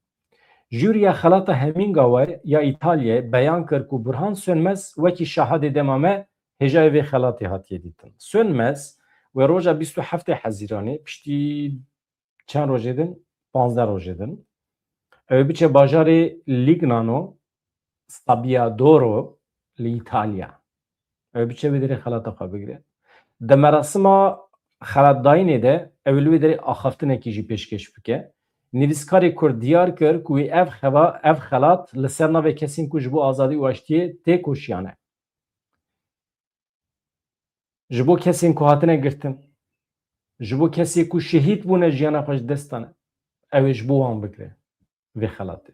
Jûriya xelata Hemingway ya Îtalyayê beyan kir ku Burhan Sönmez wekî şahadê dema me hêjayê vê xelatê hatiye dîtin. Sönmez wê roja bîst û heftê Hezîranê, piştî çend rojê din, panzdeh rojê din, ew ê biçe bajarê Lignano Sabbiadoro li Îtalya. Ew ê biçe wê derê xelata xwe bigire. Di merasima xelatdayînê de ew ê li wê derê axaftinekî jî pêşkêş bike. Nivîskarê Kurd diyar kir ku wî ev xeva-, ev xelat li ser navê kesên ku ji bo azadî û aştiyê têkoşiyane. Ji bo kesên ku hatine girtin, ji bo kesê ku şehîd bûne, jiyana xwe ji dest dane, ew ê ji bo wan bigire vê xelatê.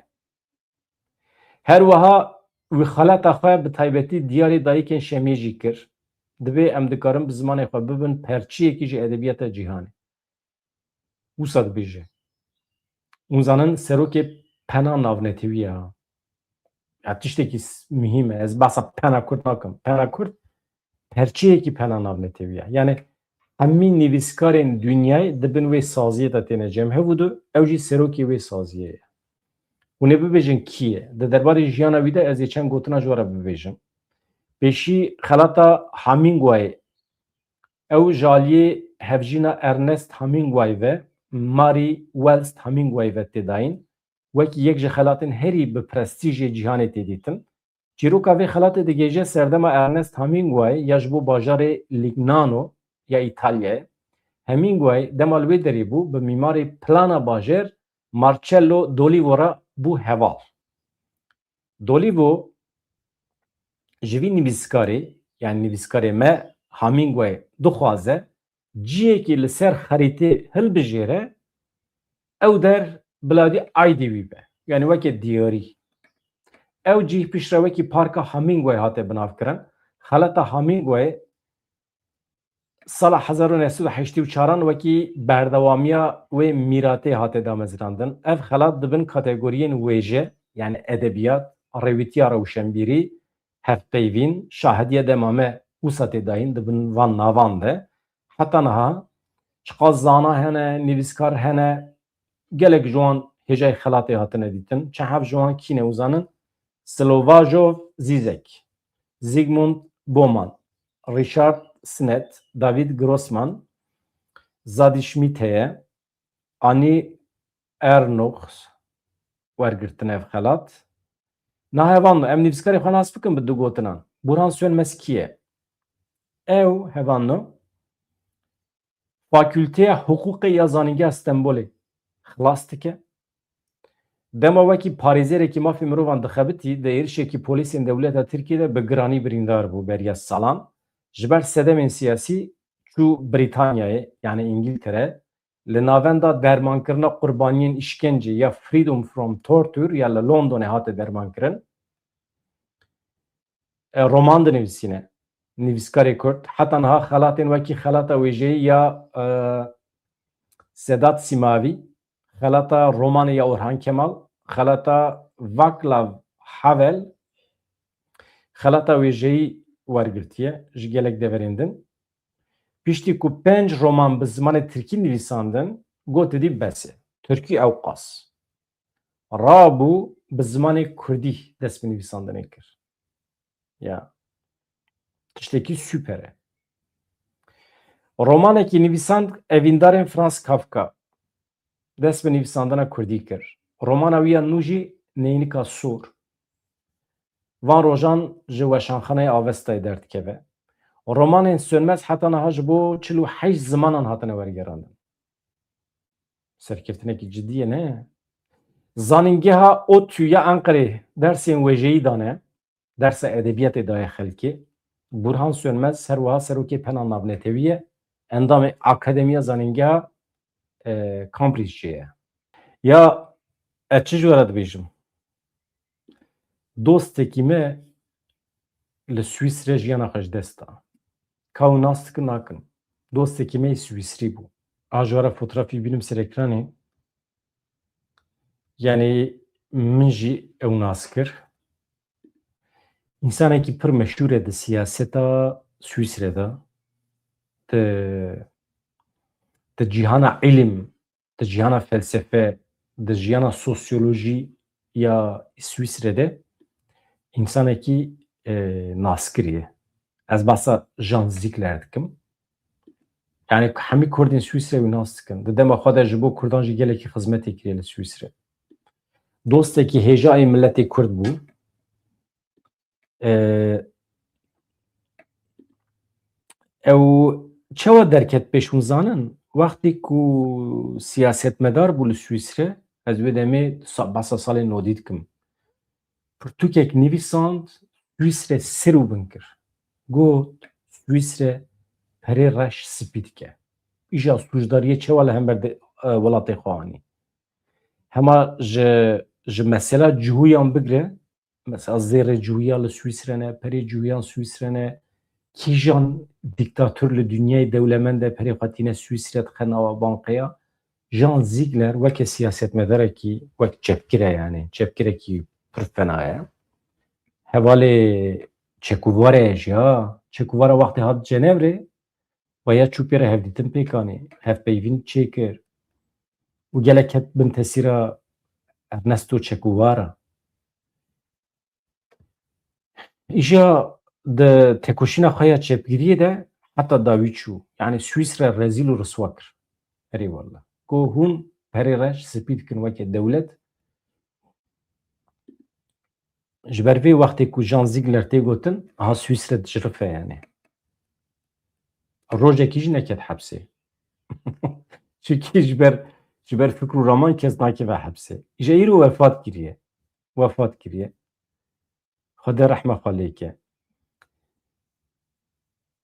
Her wiha wî xelata xwe bi taybetî diyarê dayikên Şemiyê jî kir. Divê em dikarin bi zimanê xwe bibin perçiyekî ji edebiyata cîhanê. Wisa dibêje. Hûn zanin serokê Pena Navnetewî ye ha. Ya tiştekî s-, muhîm e. Ez behsa Pena Kurd nakim. Pena Kurd perçeyekî Pena Navnetewî ye. Yani hemî nivîskarên dinyayê di bin wê saziyê de têne cem hev û du, ew jî serokê wê saziyê ye. Hûn ê bibêjin kî ye? Di derbarê jiyana wî de ez ê çend gotina ji we re bibêjim. Pêşî xelata Hemingway, ew ji aliyê hevjîna Ernest Hemingway ve, Mary Wells Hemingway ve tê dayîn. Wekî yek ji xelatên herî bi prestîjê cîhanê tê dîtin. Çîroka vê xelatê digihêje serdema Ernest Hemingway ya ji bo bajarê Lignano ya Îtalyayê. Hemingway dema li wê derê bû, bi mîmarê plana bajêr Marcello Dolivo re bû heval. Dolivo ji vî nivîskarê yani nivîskarê me Hemingway dixwaze cihekî li ser xerîtê hilbijêre, ew der biladî aydê wî be. Yani weke diyarî. Ew cih piştre wekî Parka Hemingway hate binavkirin. Xelata Hemingway sala hezar û neh sed û heştê û çaran wekî berdewamiya wê mîratê hate damezrandin. Ev xelat di bin kategoriyên wêje, yani edebiyat, rêwîtiya rewşenbîrî, hevpeyvîn, şahidiye dema me wisa tê dayîn di bin van navan de. Heta niha çiqas zana hene, nivîskar hene, gelek ji wan hêjayê xelatê hatine dîtin. Çend heb ji wan kî ne uzanin? Slovajov Zizek, Zygmunt Bauman, Richard Sennett, David Grossman, Zadî Schmidt heye, Annie Ernaux wergirtin ev xelat. Na hevan, em nivîskarê xwe nas bikin bi du gotinan. Burhan Sönmez kî ye? Ew hevan no Fakülteya Hiqûqê ya Zanîngeha Stenbolê xilas dike. Dema wekî parêzerekî mafê mirovan dixebitî, di êrişekî polîsên dewleta Tirkiyê de bi giranî birîndar bû beriya salan. Ji ber sedemên siyasî çû Brîtanyayê, yani Îngiltere. Li navenda dermankirina qurbaniyên îşkencê ya Freedom from Torture ya li Londonê hate dermankirin. E, roman dinivîsîne. Nivîskarê Kurd. Heta niha xelatên wekî xelata wêjeyî ya, e, Sedat Sîmavî, xelata romanê ya Orhan Kemal, xelata Vaclav Havel, xelata wêjeyî wergirtiye ji gelek deverên din. Piştî ku pênc roman bi zimanê tirkî nivîsandin, got, dî bes e. Tirkî ewqas. Rabû bi zimanê kurdî dest bi nivîsandinê kir. Ya. Tiştekî super e. Romanekî nivîsand evîndarên Franz Kafka. Dest bi nivîsandina kurdî kir. Romana wî ya nû jî Neynika Sor. Van rojan ji Weşanxaneyê Avestayê derdikeve. Romanên Sönmez heta niha ji bo çil û heşt zimanan hatine wergerandin. Serkeftinekî cidî ye, ne? Zanîngeha ODTÜ ya Enqerê dersên wêjeyî dane, dersa edebiyatê daye xelkê. Burhan Sönmez her wiha serokê Pena Navnetewî ye, endamê Akademiya Zanîngeha, e, Cambridge ye. Ya ez çi ji we re dibêjim? Dostekî me li Swîsre jiyana xwe ji dest da. Ka hûn nas dikin nakin. Dostekî me yê Swîsrî bû. A ji we re fotografî bînim ser ekranê. Yani min jî ew nas kir. Însanekî pir meşhûr e di siyaseta Swîsre de. Di, di cîhana îlim, di cîhana felsefe, di jiyana sosyolojî ya Swîsre de însanekî, e, naskirî ye. Ez behsa Jean Ziegler dikim. Yani hemî Kurdên Swîsre wî nas dikin. Di dema xwe de ji bo Kurdan jî gelekî xizmetê kiriye li Swîsre. Dostekî hêja ê miletê Kurd bû. E, ew çawa derket pêş hûn zanin? Wextê ku siyasetmedar bû li Swîsre, ez wê demê sa-, behsa salên nodî dikim. Pirtûkek nivîsand, Swîsre ser û bin kir. Got, Swîsre perê reş spî dike. Îja sûcdariyê çawa li hember de, e, welatê xwe anî? Hema ji, ji mesela cihûyan bigre, mesela zêrê cihûya li Swîsre ne, perê cihûyan Swîsre ne, kîjan dîktator li dinyayê dewlemend e, perê xwe tîne Swîsre dixe nava bankeya. Jean Ziegler weke siyasetmedarekî, wek çepgir e yani, çepgirekî pir fena ye. Hevalê Che Guevara ye jî ha. Che Guevara wextê hat Cenevrê, Vaya çû pê re hevdîtin pêk anî, hevpeyvîn çêkir û gelek ket bin tesîra Ernesto Che Guevara. Îja di têkoşîna xwe ya çepgiriyê de heta dawî çû. Yani Swîsre rezîl û riswa kir. Erê wella. Ku hûn perê reş spî dikin weke dewlet. Ji ber vê wextê ku Jean Ziegler tê gotin, aha Swîsre dijirife yani. Rojekî jî neket hepsê. Çunkî ji ber, ji ber fikr û raman kes nakeve hepsê. Îja îro wefat kiriye. Wefat kiriye. Xwedê rehma xwe lê ke.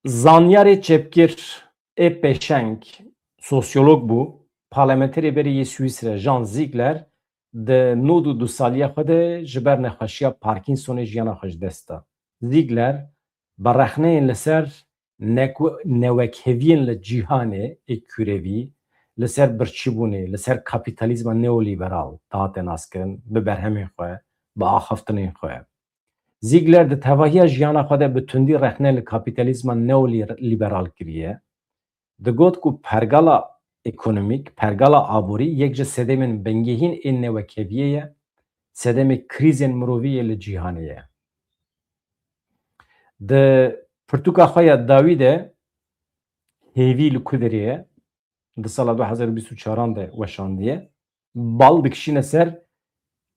Zanyarê çepgir ê pêşeng, sosyolog bû, parlamenterê berê yê Swîsre Jean Ziegler di nod û du saliya xwe de ji ber nexweşiya Parkinsonê jiyana xwe ji dest da. Ziegler bi rexneyên li ser neku-, newekheviyên li cîhanê ê kûrevî, li ser birçîbûnê, li ser kapîtalîzma neolîberal dihate naskirin, bi berhemên xwe, bi axaftinên xwe. Ziegler di tevahiya jiyana xwe de bi tundî rexne li kapîtalîzma neolîberal kiriye. Digot ku pergala ekonomîk, pergala aborî yek ji sedemên bingehîn ên newekheviyê ye, sedemê krîzên mirovî yê li cîhanê ye. Di pirtûka xwe ya dawî de, Hêvî li ku derê ye, di sala du hezar û bîst û çaran de weşandiye, bal dikişîne ser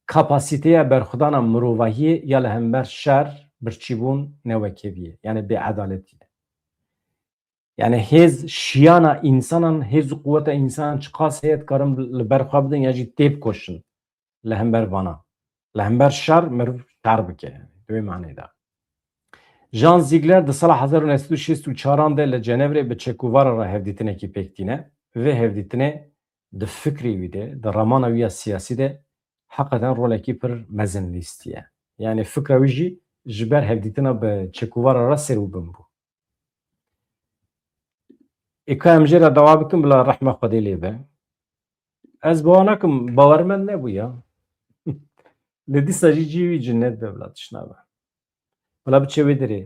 kapasîteya berxwedana mirovahiyê ya li hember şer, birçîbûn, newekeviyê, yani bêedaletî. Yani hêz şiyana însanan, hêz û quweta însanan çiqas heye, dikarin li ber xwe bidin ya jî têbikoşin li hember vana. Li hember şer, meriv şer bike, yani, di wê manê de. Jean Ziegler di sala hezar û neh sed û şêst û çaran de li Cenevrê bi Che Guevara re hevdîtinekî pêk tîne. Vê hevdîtinê di fikrê wî de, di ramana wî ya siyasî de heqeten rolekî pir mezin lîstiye. Yani fikra wî jî ji ber hevdîtina bi Che Guevara re ser û bin bû. Ê ka em jê re dewa bikin, bila rehma Xwedê lê be. Ez bawer nakim, bawermend nebû ya. Lê dîsa jî cihê wî cinnet be, bila tişt nabe. Bila biçe wê derê.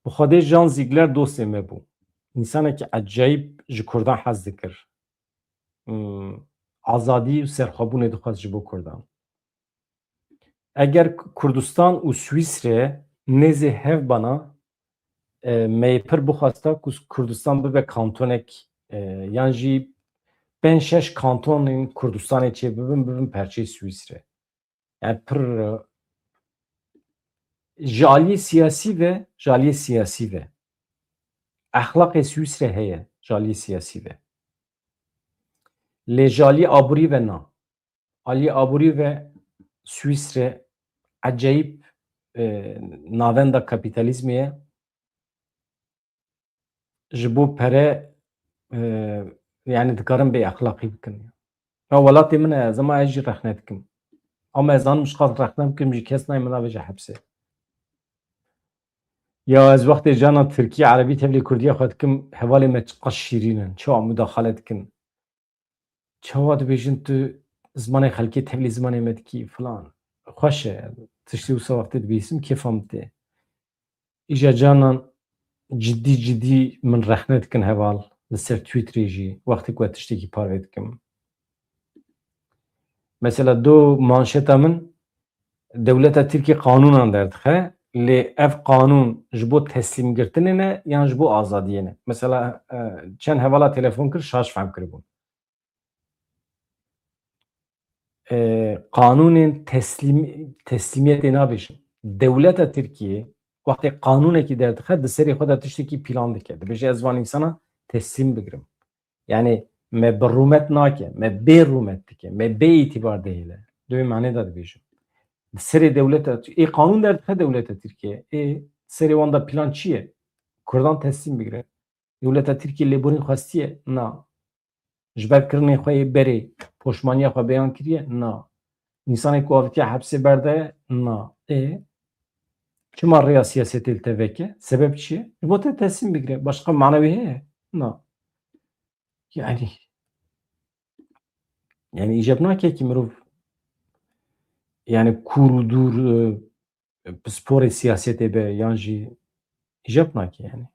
Bi Xwedê Jean Ziegler dostê me bû. Însanekî ecayîb ji Kurdan hez dikir. Hmm, azadî û serxwebûnê dixwest ji bo Kurdan. Eger Kurdistan û Swîsre nêzê hev bana, e, me yê pir bixwesta ku Kurdistan bibe kantonek, e, yan jî pênc şeş kantonên Kurdistanê çê bibin, bibin perçeyê Swîsre. Yani pir, e, ji aliyê siyasî ve, ji aliyê siyasî ve. Exlaqê Swîsre heye, ji aliyê siyasî ve. Lê ji aliyê aborî ve na. Aliyê aborî ve Swîsre ecayîb, e, navenda kapîtalîzmê ye. Ji bo pere, e, yani dikarin bêexlaqî bikin. Ya welatê min e, ez ema ez jî rexne dikim. Ama ez zanim ji qas rexne bikim jî kes nayê min navêje hepsê. Ya ez wextê cana tirkî, erebî tevlî kurdiya xwe dikim, hevalê me çiqas şîrîn in, çawa mudaxale dikin. Çawa dibêjin tu zimanê xelkê tevlî zimanê me dikî filan. Xweş e, tiştê wisa wextê dibîsim kêfa min tê. Îja canan cidî cidî min rexne dikin heval li ser Twitterê jî wextê ku ez tiştekî parve dikim. Mesela do manşeta min dewleta Tirkiyê qanûnan derdixe, lê ev qanûn ji bo teslîmgirtinê ne yan ji bo azadiyê ne? Mesela, e, çend hevala telefon kir, şaş fehm kiribûn. E, qanûnên teslîm-, teslîmiyetê nabêjin. Dewleta Tirkiyê wextê qanûnekî derdixe, di serê xwe de tiştekî plan dike. Dibêje, ez van însana teslîm bigirim. Yani me bi rûmet nake, me bê rûmet dike, me bê îtîbar dihêle. Di wê manê de dibêjim. Di serê dewleta, ê qanûn derdixe dewleta Tirkiye. Ê serê wan de plan çi ye? Kurdan teslîm bigire. Dewleta Tirkiye lêborîn xwestiye? Na. Ji ber kirinê xwe yê berê poşmaniya xwe beyan kiriye? Na. Însanê ku avitiye hepsê berdaye? Na. Ê çima rêya siyasetê li te veke? Sebeb çi ye? Ji bo te teslîm bigire. Başqa mana wê heye? Na. Yani, yani îcab nake ki mirov yani kûr û dûr, e, pisporê siyasetê be yan jî îcab nake yani.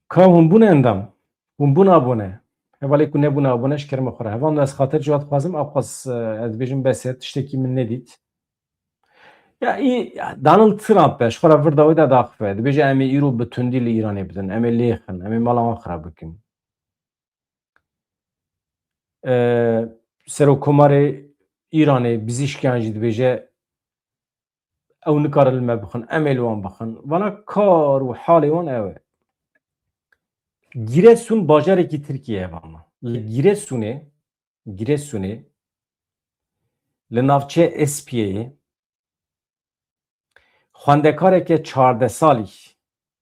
Ka hûn bûne endam, hûn bûn abone. Hevalê ku nebûne abone ji kerema xwe re. Hevalno ez xatir ji we dixwazim, ewqas, e, ez dibêjim bes e, tiştekî min nedît. Ya, î, ya, Donald Trump e, ji xwe re vir dawî de daxife. Dibêje em ê îro bi tundî li Îranê bidin, em ê lêxin, em ê mala wan xirab bikin. E, Serokkomarê Îranê, Pezîşkiyan jî dibêje, ew nikarin li me bixin, em ê li wan bixin. Vana kar û halê wan ew e. Giresun bajarekî Tirkiyê ye vana. Li Giresunê, Giresunê, li navçeya Espiyeyê, Xwendekareke çardeh salî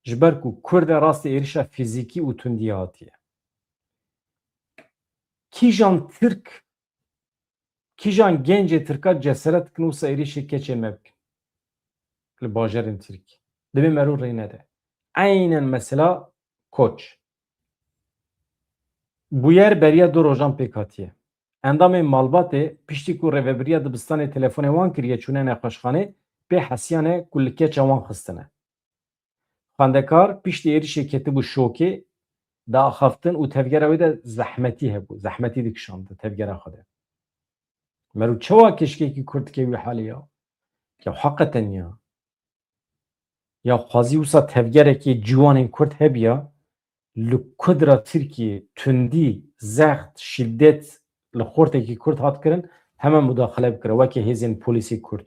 ji ber ku Kurd e rastî êrişa fîzîkî û tundî hatiye. Kîjan Tirk, kîjan gencê Tirka cesaret dikin wisa êrişê keçê me bikin li bajarên Tirkiyê? Divê merû rê nede. Eynen mesela Koç. Bûyer beriya du rojan pêk hatiye. Endamên malbatê piştî ku rêvebiriya dibistanê telefonê wan kiriye çûne nexweşxanê, pê hesiyane ku li keça wan xistine. Xwendekar piştî êrişê ketibû şokê, diaxaftin û tevgera wê de zehmetî hebû, zehmetî dikişand di tevgera xwe de. Mero çawa keşkekî Kurd dike wî halê ya? Ya heqeten ya. Ya xwazî wisa tevgerekê ciwanên Kurd hebiya, li kudra Tirkiyê tundî, zext, şiddet li xortekî Kurd hat kirin, hemen mudaxile bikire, weke hêzên polîsê Kurd.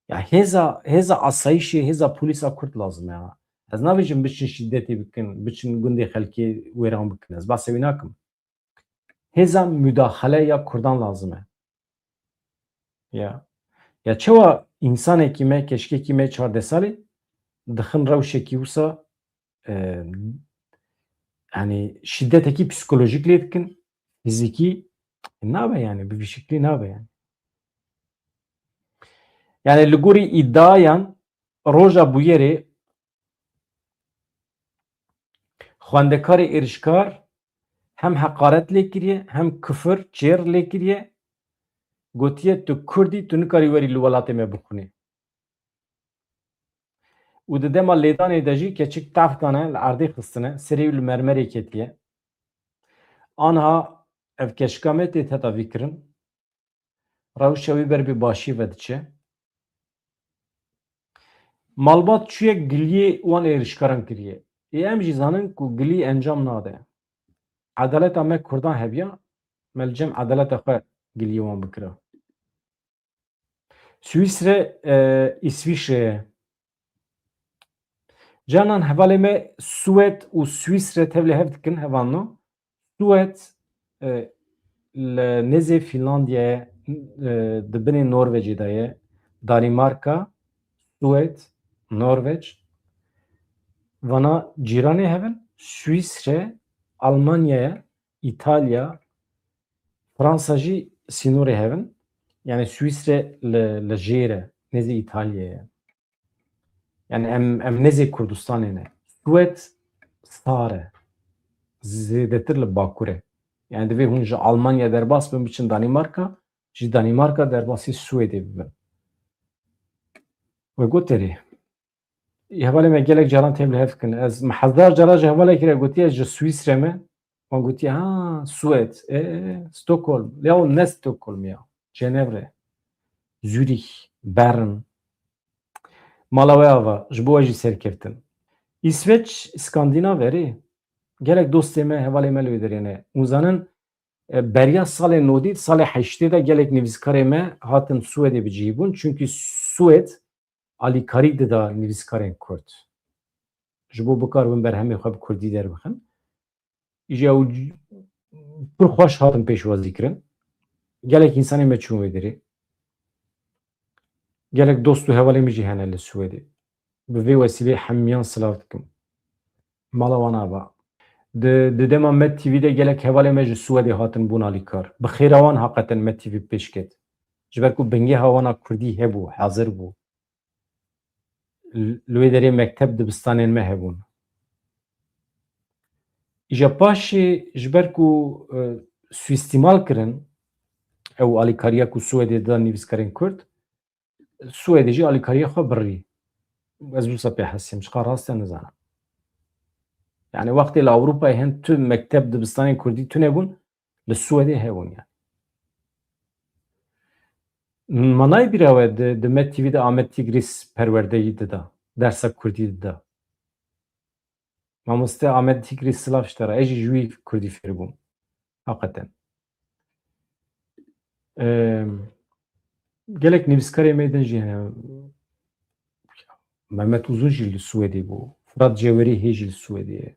Ya hêza, hêza asayişê, hêza polîsa Kurd lazim e ha. Ez nabêjim biçin şiddetê bikin, biçin gundê xelkê wêran bikin. Ez behsê wî nakim. Hêza mudaxile ya Kurdan lazim e. Ya. Ya çawa însanekî me, keşkekî me çardeh salî dixin rewşekî wisa, e, yani şiddetekî psikolojik lê dikin, fizîkî nabe yani, bi vî şiklî nabe yani. Yani li gorî îdiayan roja bûyerê xwendekarê êrişkar hem heqaret lê kiriye, hem kufir, çêr lê kiriye. Gotiye, tu Kurd î, tu nikarî werî li welatê me bixwînî. Û di dema lêdanê de jî keçik tef dane, li erdê xistine, serê wî li mermerê ketiye. Anha ev keşka me tê tedavî kirin. Rewşa wî ber bi başî ve diçe. Malbat çûye giliyê wan êrişkaran kiriye. Ê em jî zanin ku gilî encam nade. Edaleta me Kurdan hebiya, me li cem edaleta xwe giliyê wan bikira. Swîsre, e, Îsvîşre ye. Canan hevalê me Swêd û Swîsre tevlî hev dikin, hevalno. Swêd, e, li nêzê Fînlandiyayê, e, di binê Norvecê de ye. Danîmarka, Swêd, Norveç. Vana cîranê hev in. Swîsre, Almanyayê, Îtalya, Fransa jî sînorê hev in. Yani Swîsre li, li jêr e, nêzî Îtalyayê ye. Yani em, em nêzî Kurdistanê ne. Swêd sar e. Zêdetir li bakur e. Yani divê hûn ji Almanya derbas bin, biçin Danîmarka, ji Danîmarka derbasî Swêdê bibin. We got erê. Hevalê me gelek caran tevlî hev dikin. Ez me hezar cara ji hevalekî re gotiye ji Swîsre me. Wan gotiye, ha, Swêd, e, e, Stockholm. Ya ne Stockholm ya. Cenevre. Zurîh, Bern. Mala we ava, ji bo we jî serkeftin. Îsveç, Skandînav erê. Gelek dostê me, hevalê me li wê derê ne. Hûn zanin, e, beriya salê nodî, salê heştê de gelek nivîskarê me hatin Swêdê bi cihî bûn. Çunkî Swêd alîkarî dida nivîskarên Kurd. Ji bo bikaribin berhemê xwe bi Kurdî derbixin. Îja ew pir xweş hatin pêşwazî kirin. Gelek însanê me çûn wê derê. Gelek dost û hevalê min jî hene li Swêdê. Bi vê wesîleyê hemiyan silav dikim. Mala wan ava. Di, di dema Med T V de gelek hevalê me ji Swêdê hatin bûn alîkar. Bi xêra wan haqeten Med T V pêş ket. Ji ber ku bingehê wan a Kurdî hebû, hazir bû. L-, li wê derê mekteb dibistanên me hebûn. Îja paşê ji ber ku, e, suîstîmal kirin ew alîkariya ku Swêdê dida nivîskarên Kurd, Swêdê jî alîkariya xwe birî. Ez wisa pê hesiyim, çiqa rast e nizanim. Yani wextê li Ewropayê hin tu mekteb dibistanên Kurdî tune bûn, li Swêdê hebûn yani. Ma nayê bîra we di, di Med T V de Ahmet Tigris perwerdeyî dida, dersa Kurdî dida. Mamoste Ahmet Tigris, silav ji te re, ez jî ji wî Kurdî fêr bûm. Heqeten. Em, gelek nivîskarê me din jî hene. Mehmet Uzun jî li Swêdê bû. Fırat Cevherî hê jî li Swêdê ye.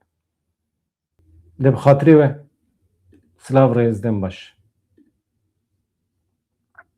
De bi xatirê we. Silav, rêz, dem baş.